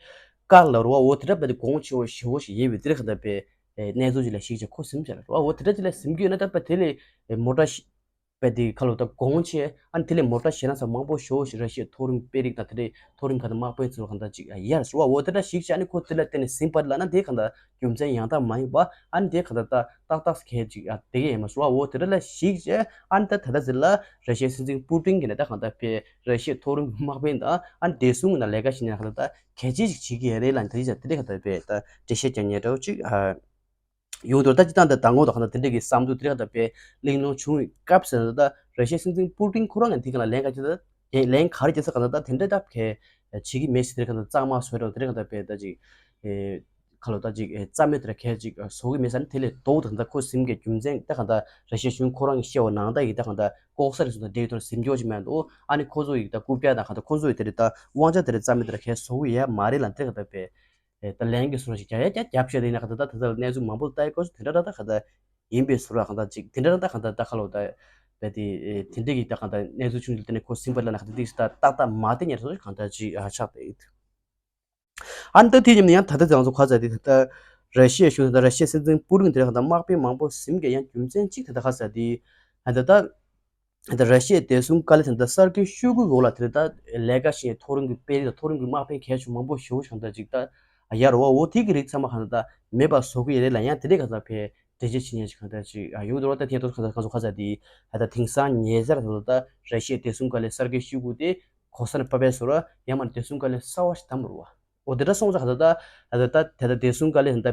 ཀར་ལ་རུ་བ་འོ་དེ་འདྲ་བས་དེ་གོང་ཆེ་བོ་ཞེ་བོ་ཞིག་ཡིན་པས་དེ་རེད་ག་ད་བས་གནས་ཚུལ་ཅིག་ལ་ཞིག་ཅིག་ཁོ་སིམ་བྱ་ལ་རུ་བ་འོ་དེ་འདྲ་ཅིག་ལ་སིམ་གྱི་ཡོད་ན་ད་བས་དེ་ལས་མོ་ཊ་ཤི་ པའི་དེ་ཁ་ལོ་ད་གོང་ཆེ་ཨ་ནི་དེ་ལས་མོ་ཊ་ཞེ་ན་ཚ་མང་པོ་ཞོ་ཞིག་ར་ཤི་ཡའི་མཐོ་རིམ་དཔོན་རིགས་དང་དེ་འདྲའི་མཐོ་རིམ་ཁ་ད་དམག་དཔོན་ཚོ་གང་ད་ཅིག་ཡར་ཞུ་བ་འོ་དེ་འདྲ་ཞིག་བྱས་ཨ་ནི་ཁོ་དེ་ལ་བརྟེན་ནས་ཟིན་པར་ལ་ན་དེ་གང་ད་རྒྱུ་མཚན་ཡང་དག་མ་ཡིན་པ་ཨ་ནི་དེ་གང་ད་ད་ཏག་ཏག་ཁས་ཅིག་ཨ་དེ་གས་ཡིན་མ་ཞུ་བ་འོ་དེ་འདྲ་ལ་ཞིག་བྱས་ཨ་ནི་ད་ད་ད་ཟེར་ལ་ར་ཤི་ཡའི་སྲིད་འཛིན་པུ་ཏིན་གྱི་ནས་ད་གང་ད་ཕེ་ར་ཤི་ཡའི་མཐོ་རིམ་དམག་དཔོན་དང་ཨ་ནི་བདེ་སྲུང་གི་ནང་ལས་ཀ་བྱེད་ནས་གང་ད་ད་གལ་ཆེ་ཞིག་བྱེད་ཀྱི་ཡ་རེད་ལ་དེ་རིགས་དེ་འདྲ་གང་ད་ཕེ་ད་འགྲེལ་བཤད་རྒྱག་ཉེ་འདྲ་བོ་ཅིག་ཨ། ཡོང་དུས་ད་ཅི་ལྟར་འདི་ཟླ་ངོ་དང་གང་ལྟར་དེ་འདྲ་གི་བསམ་ཚུལ་དེ་རིགས་དང་དཔེ་གླེང་སློང་བྱུང་བའི་སྐབས་སུ་ད་ར་ཤི་ཡའི་སྲིད་འཛིན་པུ་ཏིན་ཁོ་རང་གིས་དེ་ག་ལ་ལན་ག་ཅི་ད་ལན་ག་རེ་བྱས་ས་གང་ལྟར་ད་དེ་འདྲ་ད་གལ་བྱེད་ཀྱི་མེད་ཟེར་དེ་རིགས་གང་ལྟར་གཙང་མ་བཟོས་རོགས་དེ་རིགས་གང་ལྟར་དཔེ་ད་ཅིག་ཁ་ལོ་ད་ཅིག་རྩ་མེད་དེ་ར་གལ་ཅིག་བཟོ་གི་མེད་ས་ནི་དེ་ལས་ལྡོག་ད་གང་ལྟར་ཁོ་ཟིན་གྱི་རྒྱུ་མཚན་ད་གང་ལྟར་ར་ཤི་ཡའི་གཞུང་ཁོ་རང་གིས་བཤད་པ་ནང་ད་ཡིག་ད་གང་ལྟར་ལྐོག་ཟ་རེད་སོང་ད་དེའི་ཐོག་ཟིན་སྐྱོར་ཅིག་མེད་འདུག་ཨ་ནི་ཁོ་ཚོ་ཡིག་ད་རྐུབ་བཀྱག་དང་གང་ལྟར་ཁོ་ཚོ་ཡིག་དེ་རིགས་ད་དབང་ཆ་དེ་རིགས་རྩ་མེད་དེ་ར་གལ་བཟོ་གི་ཡ་མ་རེད་ལ་དེ་རིགས་གང་ལྟར་དཔེ། ད་ལན་གྱི་སོར་ཞིག་རྒྱག་ཡ་རྒྱག་རྒྱབ་བཤད་དེ་ཡིན་ན་ག་ད་ད་ད་ད་གནས་ཚུལ་མང་པོ་ལྟ་ཡི་སྐོར་དེ་འདྲ་ད་ད་ག་ད་ཡིན་པའི་སོར་ག་ད་ཅིག་དེ་འདྲ་ད་ག་ད་ད་ཁ་ལོ་ད་བས་དེ་དེ་འདྲ་གི་ད་ག་ད་གནས་ཚུལ་བྱུང་དེ་ནས་ཁོ་ཟིན་པ་ལ་ན་ག་ད་དེ་ད་ཏག་ཏག་མ་བསྟན་ཉེར་སོ་ག་ད་ཅིག་ཆགས་ཏེ་ཡིན། ཨ་ནི་ད་དེ་ཉིན་ཡང་ད་ད་ང་ཚོ་ག་ཚ་དེ་ད་ར་ཤི་ཡའི་གཞུང་ད་ར་ཤི་ཡའི་སྲིད་འཛིན་པུ་ཏིན་དེ་ག་ད་དམག་དཔོན་མང་པོ་ཟིན་གྱི་ཡང་རྒྱུ་མཚན་གཅིག་ད་ད་ག་ཚ་དེ་ད་ད། ད་ར་ཤི་ཡའི་བདེ་སྲུང་བཀའ་བློན་དེ་འདྲ་གསར་འགོད་ཤོག་གུའི་འོག་ལ་དེ་འདྲ་ད་ལས་ཀ་བྱེད་མཐོ་རིམ་གྱི་དཔོན་རིགས་དང་མཐོ་རིམ་གྱི་དམག་དཔོན་གལ་ཆེ་མང་པོ་ཞེ་པོ་ཞིག་གང་ལྟར་ཅིག་ད་ཡར་བ་འོ་དེ་གི་རིགས་ཚང་མ་གང་ལྟར་ད་མེད་པ་བཟོ་གི་ཡོད་རེད་ལ་ཡང་དེ་འདྲའི་གང་ལྟར་ཕེ་འགྲེལ་བརྗོད་བྱེད་མཁན་ཞིག་གང་ལྟར་ཅིག་ཡོང་འདུག་རོགས་ད་དེ་ཐོག་གང་ལྟར་གང་ཚོ་ག་ཚ་དེ་ད་ད་དེང་སང་ཉེ་ཆར་གང་ལྟར་ད་ར་ཤི་ཡའི་བདེ་སྲུང་བཀའ་བློན་གསར་འགོད་ཤོག་གུ་དེ་གོ་ས་ནས་ཕབ་པའི་བཟོ་འདྲ་ཡང་མ་བདེ་སྲུང་བཀའ་བློན་གསར་བ་ཞིག་བདམས་རོགས། འོ་དེ་འདྲ་སོང་ཙང་ག་ད་ད་ད་ད་དེ་ད་བདེ་སྲུང་བཀའ་བློན་ད་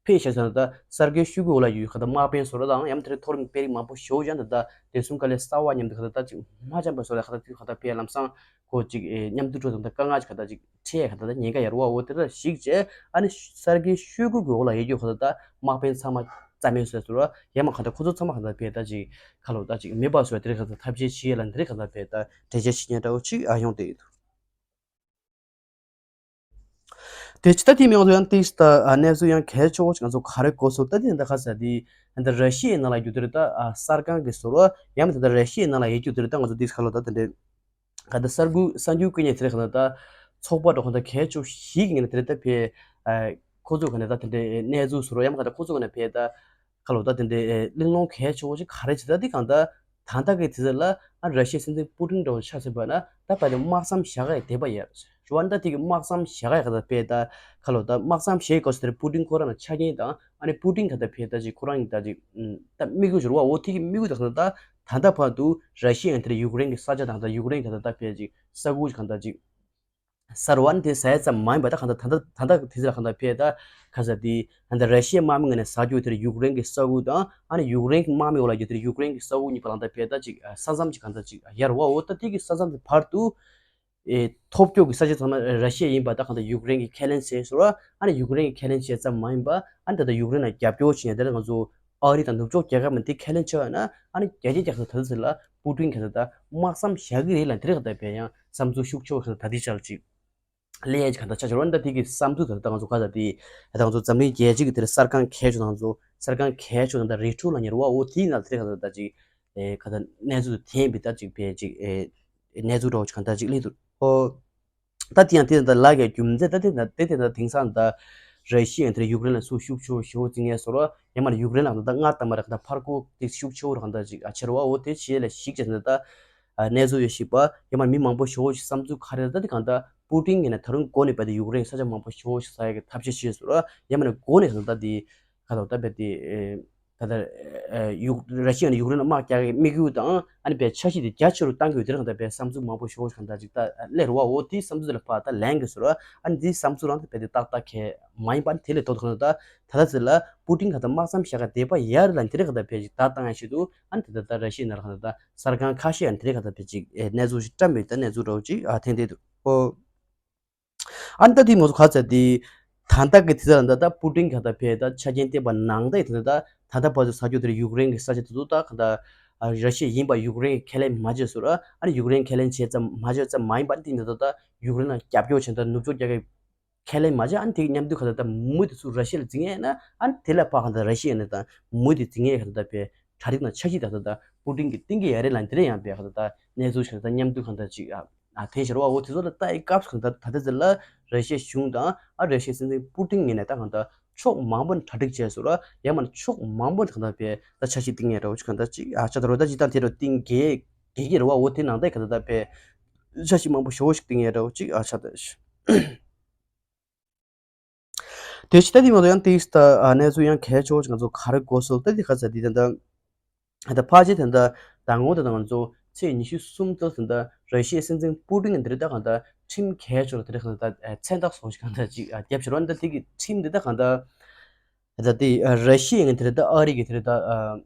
ཕེ་ཤ་ཟ་ད་གསར་འགོད་ཤོག་གུ་འོག་ལ་ཡོད་ག་ད་དམག་དཔོན་བཟོ་འདྲ་དང་ཡང་དེ་འདྲ་མཐོ་རིམ་དཔོན་རིགས་མང་པོ་ཞེ་པོ་ཅིག་ད་ད་བདེ་སྲུང་བཀའ་བློན་གསར་བ་མཉམ་དུ་ག་ད་ད་ཅིག་མ་འཆམ་པ་བཟོ་ལ་ག་ད་དུས་ག་ད་ཕེ་ལམ་སང་ཁོ་ཅིག་མཉམ་དུ་འགྲོ་དང་ད་དཀའ་ངལ་ཅིག་ག་ད་ཅིག་འཕྲད་ག་ད་ད་ཉེན་ཁ་ཡོད་རེད་བ། འོ་དེ་འདྲ་ཞིག་བྱས་ཨ་ནི་གསར་འགོད་ཤོག་གུ་གི་འོག་ལ་ཡོད་རྒྱུ་ག་ད་ད་དམག་དཔོན་ཚང་མ་རྩ་མེད་བཟོས་སོང་ར་ཡང་མ་ག་ད་ཁོ་ཚོ་ཚང་མ་ག་ད་ཕེ་ད་ཅིག་ཁ་ལོ་ད་ཅིག་མེད་པ་བཟོས་དེ་རིགས་ག་ད་ཐབས་ཤེས་བྱེད་ཡས་ལ་འདི་རིགས་ག་ད་ཕེ་ད་འགྲེལ་བཤད་བྱེད་མཁན་འདྲ་བོ་ཅིག་ཨ་ཡོང་དེ་ཡོད་འདུག་དེ་ཇི་ལྟར་དེའི་མིང་ལ་ཡང་ཏིས་ད་གནས་ཚུལ་ཡང་གལ་ཆེ་བོ་ཞིག་ང་ཚོ་ག་རེ་གོ་སོང་ད་དེ་འདི་ཁ་ས་དེ་འདི་ར་ཤི་ཡའི་ནང་ལ་ཡོད་དེ་རེད་ད་གསར་ཁང་གི་ཟུར་བ་ཡང་མིན་ད་ར་ཤི་ཡའི་ནང་ལ་ཡོད་རྒྱུ་དེ་རེད་ད་ང་ཚོ་ཏིས་ཁ་ལོ་ད་དེ་འདྲའི་ག་ད་གསར་འགོད་གསར་འགྱུར་བཀོད་མཁན་དེ་རེད་ག་ད་ད་ཚོགས་པ་འགྲོ་ག་ད་གལ་ཆེ་བོ་ཞིག་ཡིན་ན་དེ་རེད་ད་ཕེ་ཁོ་ཚོ་ག་ནས་ད་དེ་འདྲའི་གནས་ཚུལ་ཟུར་བ་ཡང་ག་ད་ཁོ་ཚོ་ག་ནས་ཕེ་ད། ཁ་ལོ་ད་དེ་འདྲའི་གླེང་སློང་གལ་ཆེ་བོ་ཞིག་ག་རེ་བྱེད་ད་འདི་གང་ལྟར་ད་ལྟ་གི་དུས་ཚོད་ལ་ཨ་ར་ཤི་ཡའི་སྲིད་འཛིན་པུ་ཏིན་འདྲ་བོ་ཆ་མཚོན་པ་ན་ད་ཕ་དེ་དམག་མཚམས་བཞག་ཡ་དེ་པ་ཡར་ཞུ་བ་ད་དེ་གི་དམག་མཚམས་བཞག་ཡ་ག་ད་དཔེ་ད་ཁ་ལོ་ད་དམག་མཚམས་བཞག་གོ་ས་དེར་པུ་ཏིན་ཁོ་རང་ལ་ཆ་རྐྱེན་དང་ཨ་ནི་པུ་ཏིན་ག་ད་ཕེ་ད་ཅིག་ཁོ་རང་གི་ད་ཅིག་ད་དམིགས་ཡུལ་ཞུ་བ་འོ་དེ་གི་དམིགས་ཡུལ་ད་ག་ད་ད་ལྟ་བར་དུ་ར་ཤི་ཡའི་དེར་ཡུཀ་རེན་གི་ས་ཆ་དང་ད་ཡུཀ་རེན་ག་ད་ད་ཕེ་ཅིག་ས་ཁུལ་ག་ད་ཅིག་ཟེར་བ་ནི་དེ་ཟ་ཡ་ཙམ་མ་ཡིན་པ་ད་གང་ལྟར་ད་ལྟ་ད་ལྟ་དེ་ཚོ་ལ་གང་ལྟར་ཕེ་ད་ག་ཟེར་དེ་ད་ལྟ་ར་ཤི་ཡའི་དམག་མི་ངོས་ནས་ཟ་རྒྱུ་དེར་ཡུཀ་རེན་གྱི་ས་ཁུལ་དང་ཨ་ནི་ཡུཀ་རེན་གྱི་དམག་མི་འོག་ལ་རྒྱུ་དེར་ཡུཀ་རེན་གྱི་ས་ཁུལ་གཉིས་བར་ལ་ད་ཕེ་ད་ཅིག་ས་མཚམས་ཅིག་གང་ལྟར་ཅིག་ཡར་བ་འོ་ད་དེ་གི་ས་མཚམས་དེ་བར་དུ་ཨེ་ཐོབ་སྐྱོ་གི་ས་ཆ་ཚང་མ་ར་ཤི་ཡ་ཡིན་པ་ད་གང་ལྟར་ཡུཀ་རེན་གྱི་ཁས་ལེན་བྱས་ཟེར་བ་ཨ་ནི་ཡུཀ་རེན་གྱི་ཁས་ལེན་བྱས་ཙམ་མ་ཡིན་པ་ཨ་ནི་ད་ལྟ་ཡུཀ་རེན་ལ་རྒྱབ་སྐྱོར་བྱས་ནས་དེ་ལ་ང་ཚོ། ཨ་རི་དང་ནུབ་ཕྱོགས་རྒྱལ་ཁབ་མ་དེ་ཁས་ལེན་བྱས་ཡོད་ན་ཨ་ནི་རྒྱ་ཆེ་རྒྱལ་ཁབ་ད་ཚོད་ལ་པུ་ཏིན་ག་ད་ད་དམག་མཚམས་བཞག་གི་རེད་ལ་དེ་རིང་ག་ད་བས་ཡང་བསམ་ཚུལ་ཤུགས་ཆེ་བ་ག་ད་ད་དེ་ཆར་ཅིག་ལས་ཡ་ཅིག་ག་ད་ཆ་ཆེ་བ་ད་དེ་གི་བསམ་ཚུལ་ད་ད་ང་ཚོ་ག་ད་དེ་ད་ང་ཚོ་འཛམ་གླིང་རྒྱལ་སྤྱི་གི་དེར་གསར་ཁང་གལ་ཆེ་ང་ཚོ་གསར་ཁང་གལ་ཆེ་ད་ད་རི་ཁྲོད་ལ་ཉེར་བ་འོ་དེའི་ནང་དེ་རིང་ག་ད་ད་ཅིག་ག་ད་གནས་ཚུལ་དུ་འཐེན་པའི་ད་ཅིག་བས་ཅིག་གནས་ཚུལ་འདྲ་བོ་ཅིག་ག་ད་ཅིག་སླེབས་འདུག་ཨོ། ད་དེ་ཡང་དེ་ད་ལ་གའི་རྒྱུ་མཚན་ད་དེ་ད་དེ་དེ་ད་དེང་སང་ད་ར་ཤི་ཡ་དེ་ཡུཀ་རེན་ལ་སུ་ཤུགས་ཆེ་བོ་ཞེ་བོ་འཛིན་ངེས་སོ་ར་ཡང་མ་ཡུཀ་རེན་ལ་ད་སྔར་དང་མ་ར་ད་ཕར་ཁོ་དེ་ཤུགས་ཆེ་བོ་ར་གང་ད་ཅིག་ཨ་ཆེ་ར་བ་འོ་དེ་ཆེ་ལ་ཞིག་ཅེས་ད་ད་གནས་ཚུལ་ཡོད་ཞིག་པ་ཡང་མ་མི་མང་པོ་ཞེ་བོ་ཞིག་བསམ་ཚུལ་ག་རེ་ད་དེ་གང་ད་པུ་ཏིན་གྱི་ནས་ད་རུང་འགོ་ནས་བས་ཏེ་ཡུཀ་རེན་ས་ཆ་མང་པོ་ཞེ་བོ་ཞིག་ས་ཡ་གི་ཐབས་ཤེས་བྱས་སོ་ར་ཡང་མ་ནས་འགོ་ནས་གང་ད་དེ་ག་ད་ད་བས་ཏེ། ད་ལྟ་ཡུཀ་ར་ཤི་ཡ་ནས་ཡུཀ་རེན་ལ་དམག་རྒྱག་གི་དམིགས་ཡུལ་དང་ཨ་ནི་བས་འཆར་གཞི་དེ་རྒྱ་ཆེ་རུ་བཏང་དགོས་དེ་རང་ད་བས་བསམ་ཚུལ་མང་པོ་ཞེ་པོ་ཞིག་གང་ད་ཅིག་ད་སླེབས་རེད་བ། འོ་དེའི་བསམ་ཚུལ་དེ་ལ་ཕར་ད་ལན་གི་ཟེར་བ་ཨ་ནི་དེའི་བསམ་ཚུལ་རང་ད་བས་དེ་ཏག་ཏག་གས་མ་ཡིན་པ་ཨ་ནི་དེ་ལས་ལྡོག་ཏུ་གང་ད་ད་ད་ད་ཚེ་ལ་པུ་ཏིན་གང་ད་དམག་མཚམས་བཞག་ག་བསྡད་པ་ཡ་རེད་ལ་དེ་རེད་གང་ད་བས་ཅིག་ད་བཏང་ཡ་ཞིག་འདུག་ཨ་ནི་དེ་ད་ད་ར་ཤི་ཡ་ནང་ལ་གང་ད་ད་གསར་ཁང་ཁ་ཤས་ཨ་ནི་དེ་རེད་གང་ད་བས་ཅིག་གནས་ཚུལ་ཞིག་བཀྲམ་པའི་ད་གནས་ཚུལ་འདྲ་བོ་ཅིག་ཨ་ཐེངས་དེ་འདུག་ཨོ། ཨ་ནི་ད་དེ་ང་ཚོ་ག་ཚད་དེ་ད་ལྟ་གི་དེ་ཚད་ལ་ད་ད་པུ་ཏིན་ག་ད་ཕེ་ད་ཆ་རྐྱེན་བལྟས་པ་ནང་ད་ཡི་དེ་ད་ད་ད་ད་བར་དུ་ས་ཆ་དེར་ཡུཀ་རེན་གི་ས་ཆ་དེ་ཚོ་ད་ག་ད་ར་ཤི་ཡ་ཡིན་པ་ཡུཀ་རེན་གི་ཁས་ལེན་མ་བྱས་སོ་ར་ཨ་ནི་ཡུཀ་རེན་ཁས་ལེན་བྱས་ཙམ་མ་བྱས་ཙམ་མ་ཡིན་པ་དེ་ནི་ད་ད་ཡུཀ་རེན་ལ་རྒྱབ་སྐྱོར་བྱས་ད་ནུབ་ཕྱོགས་རྒྱལ་ཁབ་ཁས་ལེན་མ་བྱས་ཨ་ནི་དེ་གི་མཉམ་དུ་ག་ད་ད་མུ་དེ་ཚོ་ར་ཤི་ཡ་ལ་འཛིང་ཡས་ན་ཨ་ནི་དེ་ལ་ཕ་ག་ད་ར་ཤི་ཡ་ནི་ད་མུ་དེ་འཛིང་ཡས་ག་ད་ད་ཕེ། གྲ་སྒྲིག་དང་འཆར་གཞི་དང་ད་ལྟ་པུ་ཏིན་གྱིས་བཏིང་གི་ཡ་རེད་ལ་འདི་རེད་ཡང་བས་ད་ལྟ་གནས་ཚུལ་ཞིག་ད་མཉམ་དུ་གང་ལྟར་ཅིག་ཨ་ཐེན་ཤར་བ་འོ་དེ་ཚོ་ལ་ལྟ་ཡི་སྐབས་སུ་གང་ལྟར་ད་ལྟ་ཚེ་ལ་ར་ཤི་ཡའི་གཞུང་དང་ཨ་ར་ཤི་ཡའི་སྲིད་འཛིན་པུ་ཏིན་ངོས་ནས་ད་གང་ལྟར་ ཕྱོགས་མང་པོ་ནས་གྲ་སྒྲིག་བྱས་སོང་ར། ཡང་མ་ཕྱོགས་མང་པོ་ནས་གང་ལྟར་བས་ད་འཆར་གཞི་བཏིང་ཡས་འདྲ་བོ་ཅིག་གང་ལྟར་ཅིག་ཨ་ཆ་ད་རོ་ད་ཅིག་ད་དེ་རུ་བཏིང་གེ་གེ་གེ་རེད་བ། འོ་དེ་ནང་ད་གང་ལྟར་ད་བས་འཆར་གཞི་མང་པོ་ཞེ་པོ་ཞིག་བཏིང་ཡས་འདྲ་བོ་ཅིག་ཨ་ཆ་ད། དེ་ཕྱི་ད་དེ་མ་གཏོགས་ཡང་དེ་ད་ཨ་གནས་ཚུལ་ཡང་གལ་ཆེ་བོ་ཞིག་ང་ཚོ་ག་རེ་གོ་སོང་ད་དེ་ག་ཚ་དེ་ད་ད་ད་ཕ་ཅི་ད་ད་དང་པོ་ད་ད་ང་ཚོ་ཚེས་ཉི་ཤུ་གསུམ་ཚོ་ད་ད་ར་ཤི་ཡའི་སྲིད་འཛིན་པུ་ཏིན་གྱི་དེ་རེད་ད་གང་ད་ཁྲིམས་གལ་ཆེ་བོ་དེ་རེད་གང་ད་མཚན་རྟགས་སོགས་ཤིག་གང་ད་ཅིག་རྒྱབ་ཕྱིར་བ་ད་དེ་གི་ཁྲིམས་དེ་ད་གང་ད་ད་དེ་ར་ཤི་ཡའི་དེ་རེད་ད་ཨ་རི་གི་དེ་རེད་ད།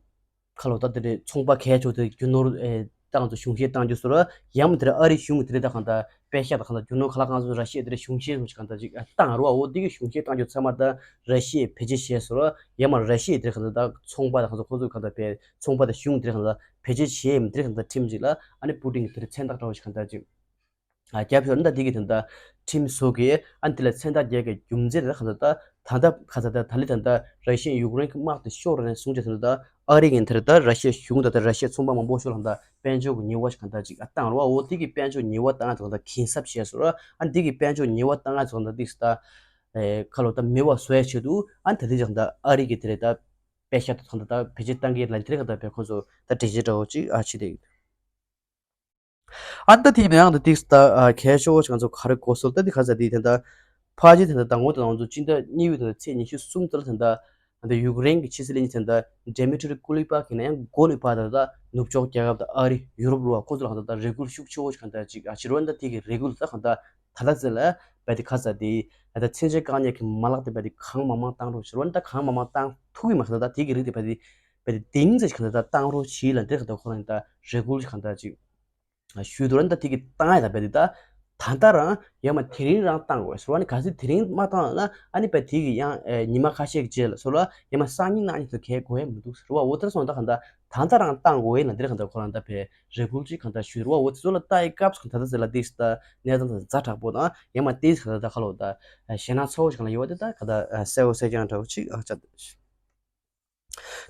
ཁ་ལོ་ད་དེ་རེད་ཚོང་པ་གལ་ཆེ་བ་དེ་རྒྱུ་ནོར་ཨེ་བཏང་ཚོ་གཞུང་བཞེས་བཏང་རྒྱུ་སོ་ར་ཡང་མ་དེ་རེད་ཨ་རི་གཞུང་གི་དེ་རེད་ད་གང་ད་པད་ཤག་ད་གང་ད་རྒྱུ་ནོར་ག་ལ་གང་ཚོ་ར་ཤི་ཡ་དེ་རེད་གཞུང་བཞེས་སོ་ཅིག་གང་ད་ཅིག་བཏང་རོ་འོ་དེ་གི་གཞུང་བཞེས་བཏང་རྒྱུ་ཚང་མ་ད་ར་ཤི་ཡས་བེད་སྤྱོད་བྱས་སོ་ར་ཡང་མ་ར་ཤི་ཡ་དེ་རེད་གང་ད་ད་ཚོང་པ་ད་གང་ཚོ་ཁོ་ཚོ་གང་ད་པད་ཚོང་པ་ད་གཞུང་དེ་རེད་གང་ད་བེད་སྤྱོད་བྱས་མི་དེ་རེད་གང་ད་ཁྲིམས་ཅིག་ལ་ཨ་ནི་པུ་ཏིན་གི་དེ་རེད་མཚན་རྟགས་འདྲ་བོ་ཞིག་གང་ད་ཅིག་ཨ་རྒྱབ་ཤོར་ན་ད་དེ་གི་དེ་འདྲ་ཁྲིམས་བཟོ་གི་ཨ་ནི་དེ་ལ་མཚན་རྟགས་རྒྱག་གི་རྒྱུ་མཚན་རེད་གང་ལྟར་ད་ད་ལྟ་ག་ས་ད་ད་ལི་ད་ལྟ་ར་ཤི་ཡ་ཡུཀ་རེན་གྱི་དམག་དེ་ཤོར་རན་སོང་རྗེས་ད་ལྟ་ཨ་རི་གི་དེ་ད་ར་ཤི་ཡ་གཞུང་ད་ད་ར་ཤི་ཡ་ཚོང་པ་མང་པོ་ཤོར་ལ་ད་དཔལ་འབྱོར་གྱི་ཉེས་པ་ཞིག་གང་ལྟར་ཅིག་ཨ་བཏང་རོགས་འོ་དེ་གི་དཔལ་འབྱོར་ཉེས་པ་བཏང་ཡ་ད་ད་གིན་གསབ་བྱས་སོང་ར་ཨ་ནི་དེ་གི་དཔལ་འབྱོར་ཉེས་པ་བཏང་ཡ་ད་ད་དེ་ད་ཁ་ལོ་ད་མེད་པ་བཟོ་ཡ་ཆེད་དུ་ཨ་ནི་ད་དེ་ཅིག་ད་ཨ་རི་གི་དེ་ད་པད་ཤག་ད་ད་ད་བེད་སྤྱོད་བཏང་གི་ལ་དེ་ག་ད་བེད་ཁོ་ཚོ་ད་འགྲེལ་བཤད་འདྲ་བོ་ཅིག་ཨ་བྱེད་དེ། ཨ་ད་དེ་ཡིན་ན་ཡང་ད་ཏིག་ད་གལ་ཆེ་བོ་ཞིག་ང་ཚོ་ག་རེ་གོ་སོང་ད་དེ་ག་ས་དེ་དེ་འདྲ་ཕ་ཅི་དེ་འདྲ་དང་པོ་དེ་ང་ཚོ་སྤྱི་ཟླ་གཉིས་པའི་དེ་འདྲ་ཚེས་ཉི་ཤུ་གསུམ་ཙམ་ལ་དེ་འདྲ་ད་ཡུཀ་རེན་གྱི་ཕྱི་སྲིད་བློན་ཆེན་དེ་འདྲ་ཌི་མི་ཊི་རི་ཀུ་ལི་པ་གི་ནས་ཡང་འགོ་ནས་ཕར་ད་ད་ནུབ་ཕྱོགས་རྒྱལ་ཁབ་དང་ཨ་རི་ཡུ་རོབ་རུ་བ་ཁོ་ཚོ་ལ་ད་ད་རེ་སྐུལ་ཤུགས་ཆེ་བོ་ཞིག་ག་འདྲ་ཅིག་ཨ་ཕྱི་རོལ་ད་དེ་གི་རེ་སྐུལ་ད་ག་འདྲ་ད་ལྟ་ཚེ་ལ་བས་དེ་ག་ས་དེ་ད་ད་མཚོན་ཆ་བཀག་ཉར་གྱི་མ་ལག་དེ་བས་དེ་གང་མང་མང་བཏང་རོགས་ཕྱི་རོལ་ད་གང་མང་མང་བཏང་ཐུབ་ཀྱི་མ་ག་ད་ད་དེ་གི་རིགས་དེ་བས་དེ་བས་དེ་གདེང་ཚད་ཞིག་ག་འདྲ་ད་བཏང་རོགས་བྱིས་ལ་འདྲེ་ག་ད་ཁོ་རང་ད་རེ་སྐུལ་ཞིག་ག་འདྲ་ཅིག་ཞུས་འདུག་ར། ད་དེ་གི་བཏང་ཡ་ད་བས་དེ་ད་ད་ལྟ་རང་ཡང་མ་དེ་རིང་རང་བཏང་དགོས་ཟེར་བ་ནི་གལ་སྲིད་དེ་རིང་མ་བཏང་ན་ཨ་ནི་བས་དེ་གི་ཡང་ཨེ་ཉི་མ་ཁ་ཤས་ཀྱི་རྗེས་ལ་ཟེར་བ་ཡང་མ་སང་ཉིན་གནངས་ཉིན་དུ་གས་དགོས་ཡ་མི་འདུག་ཟེར་བ་འོ་དེར་སོང་ད་གང་ད་ད་ལྟ་རང་བཏང་དགོས་ཡ་ལ་འདིར་གང་ད་ཁོ་རང་ད་བས་རེ་སྐུལ་ཅིག་གང་ད་ཞུས་ར་བ་འོ་དེ་ཚོ་ལ་ལྟ་ཡི་སྐབས་སུ་གང་ད་ད་ཟེར་ལ་དེ་ད་གནས་སྟངས་ད་ཛ་དྲག་པོ་དང་ཡང་མ་དེ་གང་ད་ད་ཁ་ལོ་ད་ཞེད་སྣང་ཚ་བོ་ཞིག་གང་ལ་ཡོད་བ་དེ་ད་གང་ད་གསལ་བོ་གསལ་རྐྱང་འདྲ་བོ་ཅིག་ཨ་ཅག་དེ་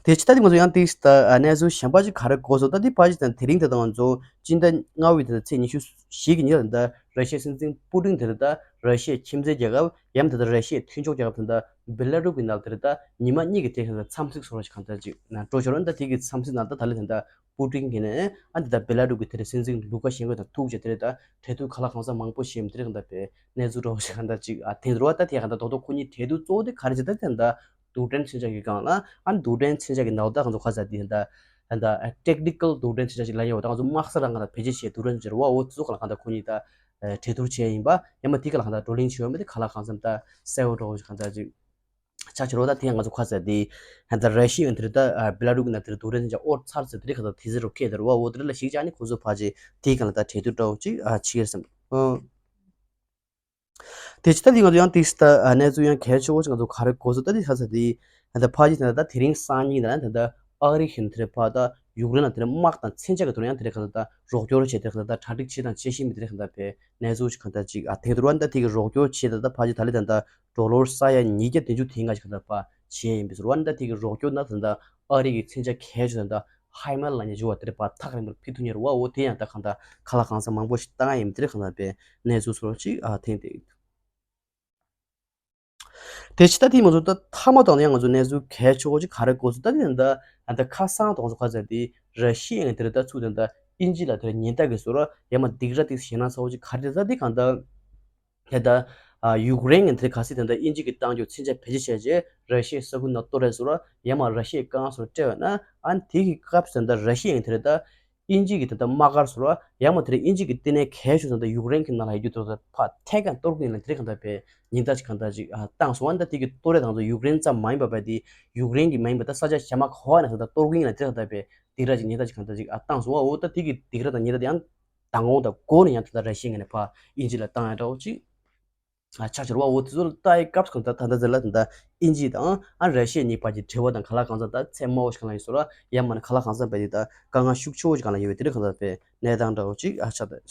ཕྱི་ད་དེ་ང་ཚོ་ཡང་ཏིག་ད་གནས་ཚུལ་གཞན་པ་ཅིག་ག་རེ་གོ་སོང་ད་དེ་ཕ་ཅི་དང་དེ་རིང་དེ་དང་ང་ཚོ་སྤྱི་ཟླ་ལྔ་པའི་དེ་ཚེས་ཉི་ཤུ་བཞི་གི་ཉིན་ལ་ད་ར་ཤི་ཡའི་སྲིད་འཛིན་པུ་ཏིན་དེ་ད་ར་ཤི་ཡའི་ཁྱིམ་མཚེས་རྒྱལ་ཁབ་ཡང་དེ་ད་ར་ཤི་ཡའི་མཐུན་ཕྱོགས་རྒྱལ་ཁབ་དེ་ད་བེ་ལ་རུ་གི་ནང་དེ་ད་ཉི་མ་གཉིས་ཀྱི་དེ་ད་འཚམས་གཟིགས་སོགས་ཞིག་གང་ལྟར་ཅིག་ན་འགྲོ་ཆོག་ར། ད་དེ་གི་འཚམས་གཟིགས་ནང་ད་ད་ལི་དེ་ད་པུ་ཏིན་གྱི་ནས་ཨ་དེ་ད་བེ་ལ་རུ་གི་དེ་རེད་སྲིད་འཛིན་ལུ་ཀ་ཤེན་ཀོ་དང་ཐུག་བྱས་དེ་རེད་ད་གྲོས་བསྡུར་ག་ལ་གང་ས་མང་པོ་ཞིག་དེ་རེད་གང་ལྟར་པའི་གནས་ཚུལ་འདྲ་བོ་ཞིག་གང་ལྟར་ཅིག་ཨ་དེ་འགྲོ་བ་ད་དེ་གང་ལྟར་རྡོག་རྡོག་ཁོ་གཉིས་གྲོས་བསྡུར་གཙོ་བོ་དེ་ག་རེ་བྱས་ད་དེ་ད། རྡུལ་ཕྲན་མཚོན་ཆ་གི་སྒང་ལ་ཨ་རྡུལ་ཕྲན་མཚོན་ཆ་གི་ནང་ད་ང་ཚོ་ཁ་ཚ་དེ་ད་ད་ཊེག་ནི་ཀལ་རྡུལ་ཕྲན་མཚོན་ཆ་ཞིག་ལ་ཡོད་ད་ང་ཚོ་དམག་ས་རང་ག་ད་བེད་སྤྱོད་བྱས་རྡུལ་ཕྲན་མཚོན་ཆ་རེད་བ། འོ་དེ་ཚོ་ག་ལ་གང་ད་ཁོ་གཉིས་ད་གྲོས་བསྡུར་བྱས་ཡིན་པ་ཡང་མ་དེ་ག་ལ་གང་ད་བགྲོ་གླེང་བྱས་ཡོད་མེད་དེ་ག་ལ་གང་འཚམ་ད་གསལ་བོ་འདྲ་བོ་ཞིག་གང་ད་ཅིག་ཆ་ཆེ་རོ། ད་དེ་ང་ཚོ་ཁ་ཚ་དེ་ད་ར་ཤི་ཡ་དེ་ད་བེ་ལ་རུ་གི་ནང་དེ་རྡུལ་ཕྲན་མཚོན་ཆ་ཨོར་ཚར་ཚེ་དེ་རིགས་ག་ད་དེ་ཚེ་རོ་ཁེ་དེ་རེད་བ། འོ་དེ་རིགས་ལ་ཞིག་ཅང་ནི་ཁོ་ཚོ་ཕ་ཅེ་དེ་ག་ལ་ད་གྲོས་བསྡུར་འདྲ་བོ་ཅིག་ཨ་བྱེད་ཀྱི་རེད་བསམ། དེ་ཕྱི་ད་དེ་ང་ཚོ་ཡང་ཏིག་ད་གནས་ཚུལ་ཡང་གལ་ཆེ་བོ་ཞིག་ང་ཚོ་ག་རེ་གོ་སོང་ད་དེ་ཁ་ཚ་དེ་ད་ཕ་ཅི་ད་ད་དེ་རིང་སང་ཉིན་ད་ད་ཨ་རི་ཧིན་དེ་ཕ་ད་ཡུཀ་རེན་ལ་དེ་དམག་དང་མཚོན་ཆ་གི་ཐོག་ནས་ཡང་དེ་ག་ད་ད་རོགས་སྐྱོར་བྱས་དེ་ག་ད་ད་གྲ་སྒྲིག་བྱེད་དང་བྱེད་བཞིན་པའི་དེ་ག་ད་པའི་གནས་ཚུལ་ཞིག་ག་ད་ཅིག་ཨ་དེང་དུ་ར་ད་དེ་གི་རོགས་སྐྱོར་བྱེད་ད་ད་ཕ་ཅི་ད་ལི་ད་ད་ཌོ་ལར་ས་ཡ་ཉིས་བརྒྱ་བདུན་ཅུ་དེ་ང་ཞིག་ག་ད་པ་བྱས་ཡིན་པས་ར་ད་དེ་གི་རོགས་སྐྱོར་ན་ད་ད་ཨ་རི་གི་མཚོན་ཆ་གལ་ཆེ་ད་ད་ཧའི་མར་ལ་ཉེ་ཇུ་བ་དེར་པ་ཐག་རིང་པོར་ཕི་ཐུ་ཉེར་བ་འོ་དེ་ཡང་ད་གང་ད་ཁ་ལ་གང་ས་མང་པོ་ཞིག་བཏང་ཡིན་དེར་གང་ད་པའི་གནས་ཚུལ་སོགས་ཅིག་ཨ་ཐེངས་དེ། དེ་ཕྱི་ད་དེ་མ་ཚོ་ད་མཐའ་མ་དང་ཡང་ང་ཚོ་གནས་ཚུལ་གལ་ཆེ་བོ་ཅིག་ག་རེ་གོ་སོང་ད་དེ་ད་ད་ཁ་སང་དང་ཚོ་ཁ་ཚ་དེ་ར་ཤི་ཡ་ཡང་དེར་ད་ཚུགས་དེ་ད་ཨིན་ཇི་ལ་དེར་ཉེན་བརྡ་གི་སོ་ར་ཡང་མ་སྡིགས་ར་དེ་ཞེད་སྣང་ཚ་བོ་ཅིག་ག་རེ་ད་དེ་གང་ད། དེ་ལྟར། ཡུཀ་རེན་གྱི་དེ་ག་སྲིད་དེ་ལྟར་དབྱིན་ཇི་གིས་བཏང་རྒྱུ་མཚོན་ཆ་བེད་སྤྱོད་བྱས་རྗེས་ར་ཤི་ཡའི་ས་ཁུལ་ནང་གཏོར་རེད་ཟེར་བ་ཡང་མ་ར་ཤི་ཡའི་བཀའ་ཟུར་སྤྲད་པ་ན་ཨ་ནི་དེ་གི་སྐབས་སུ་དེ་ལྟར་ར་ཤི་ཡ་གིས་དེ་ལྟར་དབྱིན་ཇི་གི་དེ་ལྟར་དམག་སྒར་ཟེར་བ་ཡང་མ་དེ་ལྟར་དབྱིན་ཇི་གི་བསྟི་གནས་གལ་ཆེ་ཟེར་ལྟར་ཡུཀ་རེན་གྱི་ནང་ལ་ཡོད་རྒྱུ་དེ་ལྟར་ཕར་ཐད་ཀར་གཏོར་གི་ཡིན་ལ་དེ་གང་ལྟར་བའི་ཉེན་བརྡ་ཅིག་གང་ལྟར་ཅིག་བཏང་སོང་བ་ནི་ད་དེ་གི་གཏོར་རེས་དང་ཚོ་ཡུཀ་རེན་ཙམ་མ་ཡིན་པ་བས་དེ་ཡུཀ་རེན་གྱི་མ་ཡིན་པ་ད་ས་ཆ་གཞན་མ་ག་བ་ནས་ད་ལྟ་གཏོར་གི་ཡིན་ལ་དེ་གང་ལྟར་བའི་སྡིགས་ར་ཅིག་ཉེན་བརྡ་ཅིག་བཏང་སོང་བ་འོ་ད་དེ་གི་སྡིགས་ར་དང་ཉེན་བརྡ་དེ་ཡང་། མདང་དགོང་དང་སྒོ་ནས་ཡང་དེ་ལྟར་ར་ཤི་ཡའི་ངོས་ནས་ཕར་དབྱིན་ཇི་ལ་བཏང་ཡ་འདྲ་བོ་ཅིག་ཨ་ཆགས་ཀྱི་རེད་བ། འོ་དེ་ཚོ་ལ་ལྟ་ཡི་སྐབས་སུ་ད་ད་ལྟ་ཟེར་ལ་ད་ལྟ་དབྱིན་ཇི་དང་ཨ་ར་ཤི་ཡ་གཉིས་བར་གྱི་འབྲེལ་བ་དང་ག་ལ་གང་འཚམ་ད་ཚད་དམའ་བོ་ཞིག་གང་ལ་ཡོད་སོ་ར་ཡང་མིན་ན་ག་ལ་གང་འཚམ་བས་དེ་ད་དཀའ་ངལ་ཤུགས་ཆེ་བོ་ཞིག་གང་ལ་ཡོད་པའི་དེ་རིང་གང་ལ་བའི་གནས་སྟངས་འདྲ་བོ་ཅིག་ཨ་ཆགས་ད།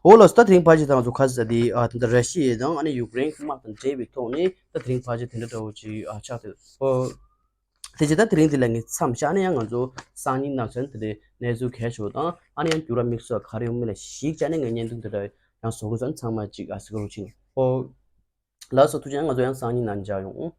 འོ་ལགས་སོ། ད་དེ་རིང་ཕལ་ཆེར་ད་ང་ཚོ་ག་ཟེར་དེ་ཨ་ད་ལྟ་ར་ཤི་ཡ་དང་ཨ་ནི་ཡུཀ་རེན་དམག་དང་འབྲེལ་བའི་ཐོག་ནས་ད་དེ་རིང་ཕལ་ཆེར་དེ་འདྲ་འདྲ་བོ་ཅིག་ཨ་ཆགས་ད། འོ། དེ་རྗེས་ད་དེ་རིང་འདི་ལ་ངས་མཚམས་བཞག་ནས་ཡང་ང་ཚོ་སང་ཉིན་ནང་ཚན་དེ་འདྲའི་གནས་ཚུལ་གལ་ཆེ་བ་དང་ཨ་ནི་ཡང་འགྱུར་བ་དམིགས་བསལ་ག་རེ་ཡོང་མིན་ལ་གཞིགས་བྱས་ནས་ངས་བརྙན་ཐུང་དེ་འདྲ་ཡང་བཟོ་དགོས་སོང་། ཚང་མ་གཅིག་ཨ་སི་ཀ་རུ་ཕྱིན། ཨོ། ལགས་སོ། ཐུགས་རྗེ་ཆེ། ང་ཚོ་ཡང་སང་ཉིན་ནང་མཇལ་ཡོང་།